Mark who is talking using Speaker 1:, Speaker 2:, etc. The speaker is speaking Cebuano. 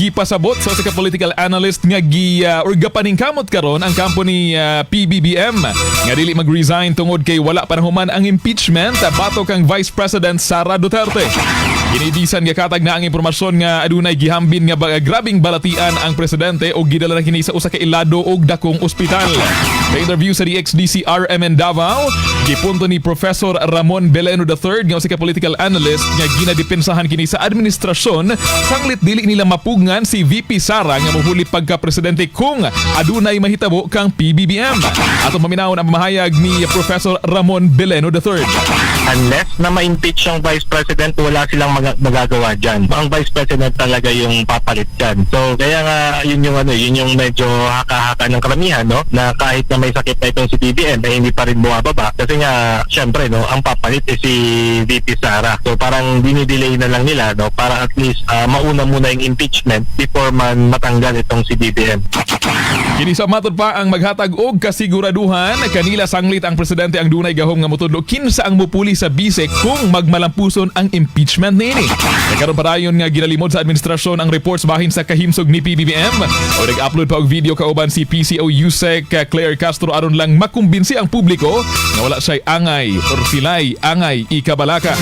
Speaker 1: Gipasabot sa usa ka political analyst nga gi or gapaningkamot karon ang kampo ni PBBM nga dili mag-resign tungod kay wala pa nahuman ang impeachment batok kang Vice President Sara Duterte. Kini bisan gakatag na ang impormasyon nga adunay gihambin nga grabing balatian ang presidente og gidala na kini sa usa ka ilado og dakong ospital. Sa interview sa DXDC RMN Davao, gipunto ni Professor Ramon Beleno III nga usa ka political analyst nga ginadepensahan kini sa administrasyon sanglit dili nila mapugngan si VP Sara nga mohuli pagka-presidente kung adunay mahitabo kang PBBM. Atong paminawon ang pamahayag ni Professor Ramon Beleno III.
Speaker 2: Unless na ma-impeach yung Vice President, wala silang magagawa dyan. Ang Vice President talaga yung papalit dyan. So, kaya nga, yun yung ano, yun yung medyo haka-haka ng karamihan, no? Na kahit na may sakit na itong si BBM, eh, hindi pa rin bumababa. Kasi nga, syempre, no, ang papalit eh si VP Sara. So, parang dinidelay na lang nila, no? Para at least mauna muna yung impeachment before man matanggal itong si BBM.
Speaker 1: Kini sa matod pa ang maghatag og kasiguraduhan kanila sanglit ang presidente ang dunay gahom nga motudlo kinsa ang mupuli sa bise kung magmalampuson ang impeachment niini. Karon padayon nga ginalimod sa administrasyon ang reports bahin sa kahimsog ni PBBM o nag-upload pa og video kauban si PCO Usec Claire Castro aron lang makumbinsi ang publiko nga wala siya'y angay or sila'y angay ikabalaka.